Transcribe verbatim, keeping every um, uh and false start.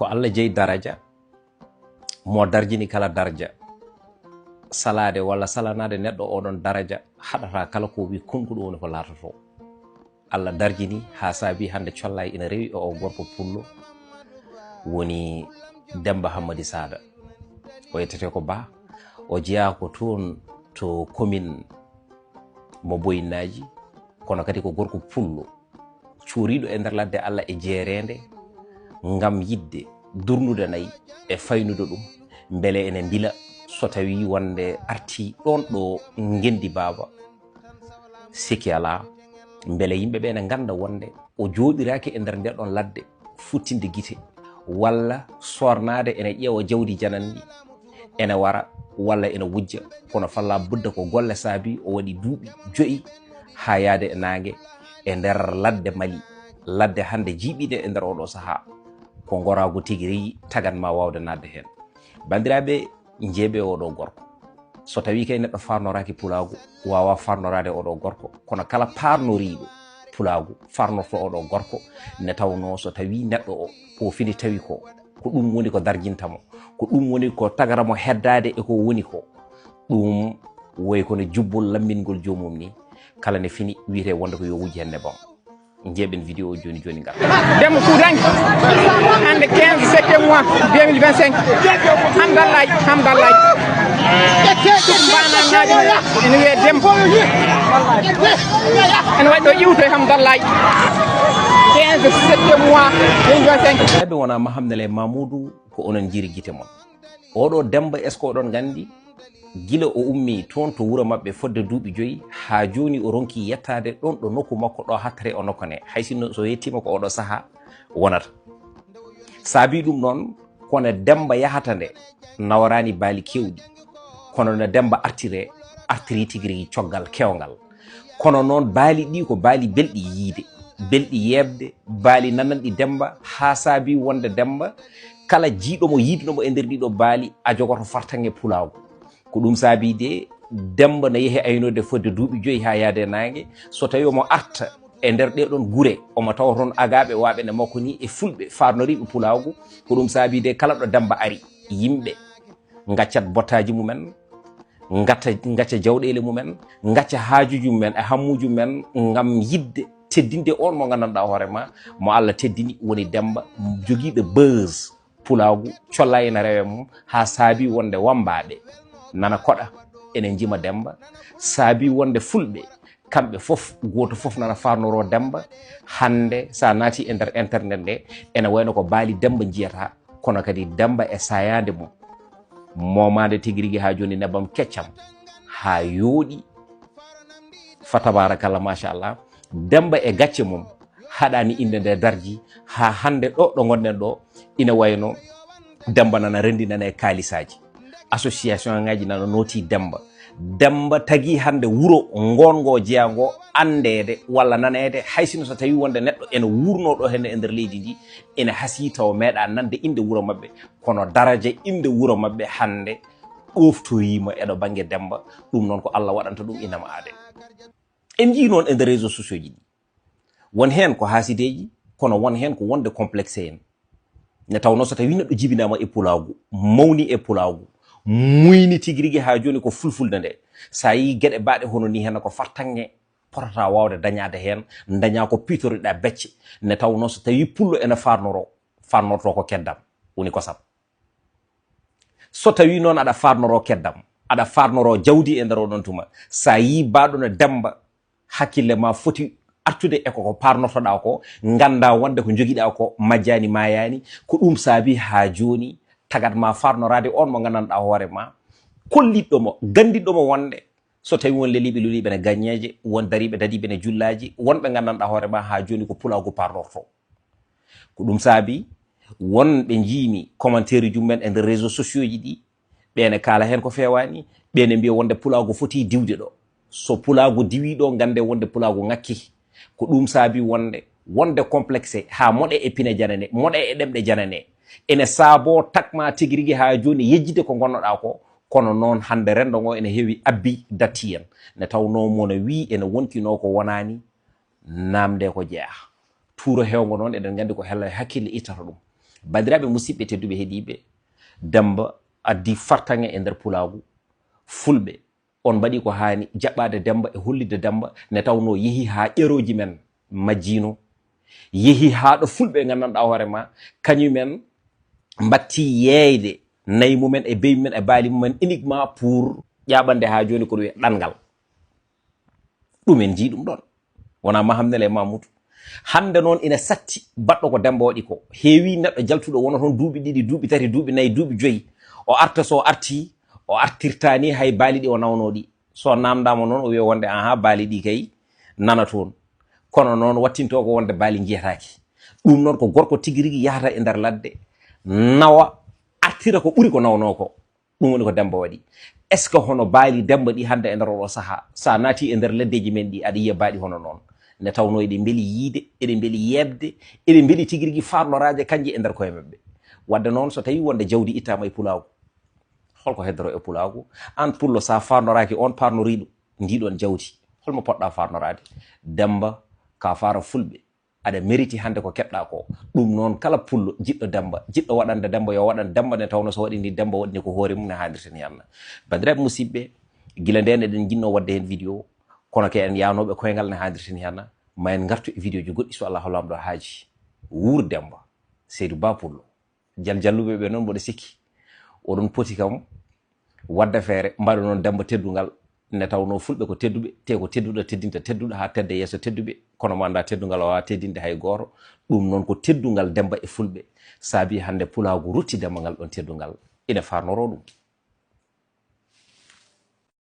Ko Allah jeyi daraja, mo darjini kala darja. Salaade walla salanaade neɗɗo oɗon daraja haɗata kala ko wi kon ko ɗum woni ko laatoto. Allah darjini haa saabi hannde collay ina rewi e o gorko pullo woni Demmba Hammadi Saada. O yettete ko Ba, o jeyaa ko toon to commune mo Boyinnaaji, kono kadi ko gorko pullo. Cuuriiɗo e nder ladde Allah e jeereende ngam yiɗde durnude nayi e faynude ɗum, mbele ene mbila so tawii wonde artii ɗoon ɗo ngenndi baaba, sikki alaa, mbele yimɓe ɓe ene ngannda wonde o jooɗiraaki e nder nde ɗoon ladde futtinde gite, walla soornaade ene ƴeewa jawdi jananndi, ene wara walla ene wujja, kono falla budda ko golle saabi o waɗi duuɓi joyi haa yaade e naange e nder ladde Mali, ladde hannde jiiɓiinde e nder oɗo sahaa. Ko ngoraagu tigi reyi tagan ma waawde naatde heen. Banndiraaɓe, njeeɓe oɗo gorko. So tawii kay neɗɗo faarnoraaki pulaagu, waawaa faarnoraade oɗo gorko, kono kala paarnoriiɗo pulaagu faarnorto oɗo gorko, nde tawnoo so tawii neɗɗo o, ko fini tawi ko, ko ɗum woni ko darjinta mo, ko ɗum woni ko tagara mo heddaade e ko woni ko, ɗum woy kono jubbol lammingol joomum ni, kala ne fini wiyetee wonde ko yo wujje heen nebam. Njeeɓen vidéo o jooni jooni ngal. Demmba Fuutanke, hannde quinze septième mois deux mille vingt-cinq. Hamdallaay, Hamdallaay. Suku mbaananaajo ene wiyee Demmba. Ene waɗi ɗo iwto e Hamdallaay. Quinze septième mois deux mille vingt-cinq. Ɓe wona Mahamdalaay Mamoudou, ko onon njiri gite mon. Oɗo Demmba, est-ce que oɗon nganndi? Gila o ummii toon to wuro maɓɓe fodde duuɓi joyi, haa jooni o ronkii yettaade ɗoon ɗo nokku makko ɗo hattare o nokkane, hay sinno so yettiima ko oɗo sahaa wonata. Saabii ɗum noon, ko no Demmba yahata nde, naworaani baali keewɗi. Kono no Demmba artiree, artirii tigi rigi coggal keewngal. Kono noon, baali ɗi ko baali belɗi yiyde, belɗi yeeɓde, baali nananɗi Demmba, haa saabii wonde Demmba, kala jiyɗo mo, yiidno mo e nder ɗiɗo baali, a jogoto fartaŋŋe pulaagu. Ko ɗum saabii de, Demmba no yehi aynoode fodde duuɓi joyi haa yaade e naange. So tawii omo arta e nder ɗee ɗoon gure, omo tawa toon agaaɓe waaɓe ne makko ni e fulɓe faarnoriiɓe pulaagu. Ko ɗum saabii de, kala ɗo Demmba ari, yimɓe ngaccat bottaaji mumen, ngacca, ngacca jawɗeele mumen, ngacca haajuuji mumen e hammuuji mumen ngam yiɗde teddinde oon mo nganndanɗaa hoore ma, mo Allah teddini, woni Demmba, jogiiɗo buzz pulaagu, collay ene rewe mum, haa saabii wonde wammbaaɓe nana koɗa, ene njima Demmba, saabii wonde fulɓe, kamɓe fof, gooto fof nana faarnoroo Demmba. Hannde, so a naati e nder internet nde, ene wayno ko baali Demmba njiyata, kono kadi Demmba e saayaande mum, moomaande tigi rigi haa jooni nebam keccam, haa yooɗi, fa tabarakallah, machallah. Demmba e gacce mum haɗaani innde nde darji haa hannde ɗo, ɗo ngonɗen ɗo, ina wayno Demmba nana renndinane kaalisaaji. Association ŋaaji nana nootii Demmba. Demmba tagi hannde wuro ngoon ngo jeyaa ngo anndeede walla naneede, hay sinno so tawii wonde neɗɗo ene wuurnoo ɗo henne e nder leydi ndi, ene hasii tawa meeɗaa nande innde wuro maɓɓe, kono daraja innde wuro maɓɓe hannde ɗooftoriima e ɗo bannge Demmba. Ɗum noon ko Allah waɗanta ɗum inama aade. En njiyii noon e nder réseaux sociaux ji ɗi. Won heen ko haasideeji, kono won heen ko wonde complexé en. Nde tawnoo so tawii neɗɗo jibinaama e pulaagu, mawni e pulaagu, muyni tigi rigi haa jooni ko fulfulde nde, so a yii geɗe baaɗe hono nii heen ko fartaŋŋe potata waawde dañaade heen, dañaa ko piitoriɗaa becce. Nde tawnoo so tawii pullo ene faarnoroo, faarnortoo ko keddam, woni kosam. So tawii noon aɗa faarnoroo keddam, aɗa faarnoroo jawdi e nder oɗon tuma, so a yii baaɗo no Demmba, hakkille ma foti artude e ko, ko paarnortoɗaa ko, nganndaa wonde ko njogiɗaa ko majjaani maayaani, ko ɗum saabii haa jooni tagat ma faarnoraade oon mo nganndanɗaa hoore ma, kolliɗɗo mo, ganndiɗɗo mo wonde so tawii won leliiɓe, loliiɓe ne gaññeeje, won dariiɓe, dadiiɓe ne jullaaji, won ɓe nganndanɗaa hoore ma haa jooni ko pulaagu paarnortoo. Ko ɗum saabii won ɓe njiimi commentaire uji mumen e nder réseaux sociaux ji ɗi, ɓe ne kaala heen ko feewaani, ɓe ne mbiya wonde pulaagu foti diwde ɗo. So pulaagu diwii ɗo, nganndee wonde pulaagu ŋakki. Ko ɗum saabii wonde, wonde complexé haa moɗe e pine janane, moɗe e ɗemɗe janane. Ene saaboo takma tigi rigi haa jooni yejjide ko ngonnoɗaa ko, kono noon hannde renndo ngo ene heewi abbi datti en. Nde tawnoo mo no wii ene wonkinoo ko wonaani, naamnde ko jeyaa. Tuuro heewngo noon, eɗen nganndi ko hella hakkille ittata ɗum. Bandiraɓe musidɓe tedduɓe heɗiɓe, Demba addi fartaŋe e nder pulaagu. Fulɓe, on mbaɗi ko haani jaɓɓaade Demba e hollitde Demba nde tawnoo yehi haa ƴerooji men majjiino. Yehi haa ɗo Fulɓe nganndanɗaa hoore ma, kañumen mbatti yeeyde nayi mumen e beyi mumen e baali mumen uniquement pour ƴaaɓande haa jooni ko ɗum wiyee ɗanngal. Ɗum en njii ɗum ɗoon. Wonaa Mahamnel e Mamutu. Hannde noon ina satti baɗɗo ko Demba waɗi ko. Heewii neɗɗo jaltuɗo wona toon duuɓi ɗiɗi, duuɓi tati, duuɓi nayi, duuɓi joyi. O arta, so o artii, o artirtaa ni hay baali ɗi o nawnoo ɗi. So naamndaama noon, o wiya wonde, ahaa, baali ɗi kay nana toon. Kono noon wattintoo ko wonde baali njiyataake. Ɗum noon ko gorko tigi rigi yahata e nder ladde, nawa, artira ko ɓuri ko nawnoo ko. Ɗum woni ko Demba waɗi. Est-ce que hono baali Demba ɗi hannde e nder oɗo sahaa, so a naati e nder leddeeji men ɗi, aɗa yiya baaɗi hono noon? Nde tawnoo eɗe mbeli yiyde, eɗe mbeli yeeɓde, eɗe mbeli tigi rigi faarnoraaje kañje e nder koye maɓɓe. Wadde noon, so tawii wonde jawdi ittaama e pulaagu, holko heddoro e pulaagu? Aan pullo, so a faarnoraaki oon paarnoriiɗo ndii ɗoon jawdi, holmo poɗɗaa faarnoraade? Demba, ka faara Fulɓe, aɗa meriti hannde ko keɓɗaa ko. Ɗum noon, kala pullo jiɗɗo Demba, jiɗɗo waɗande Demba, yo waɗan Demba, nde tawnoo so waɗi ni Demba waɗi ni ko hoore mum, ne haanirta ni Alla. Banndiraaɓe musidɓe, gila ndeen eɗen njinnoo waɗde heen vidéo, kono ke en yaanooɓe koyngal, ne haanirta ni Alla, ma en ngartu e vidéoji goɗɗi so Alla hollaama ɗo haaji. Wuur Demba, Seydou Ba Pullo. Jal jalluɓe ɓe noon, mboɗo sikki oɗon poti kam waɗde feere, mbaɗa noon Demba teddungal, nde tawnoo Fulɓe ko tedduɓe, te ko tedduɗo teddinta tedduɗo, haa tedda yeeso tedduɓe, kono mo anndaa teddungal o waawaa teddinde hay gooto. Ɗum noon ko teddungal Demba e Fulɓe, saabi hannde pulaagu rutti Demba ngal ɗoon teddungal. Ina faarnoroo ɗum.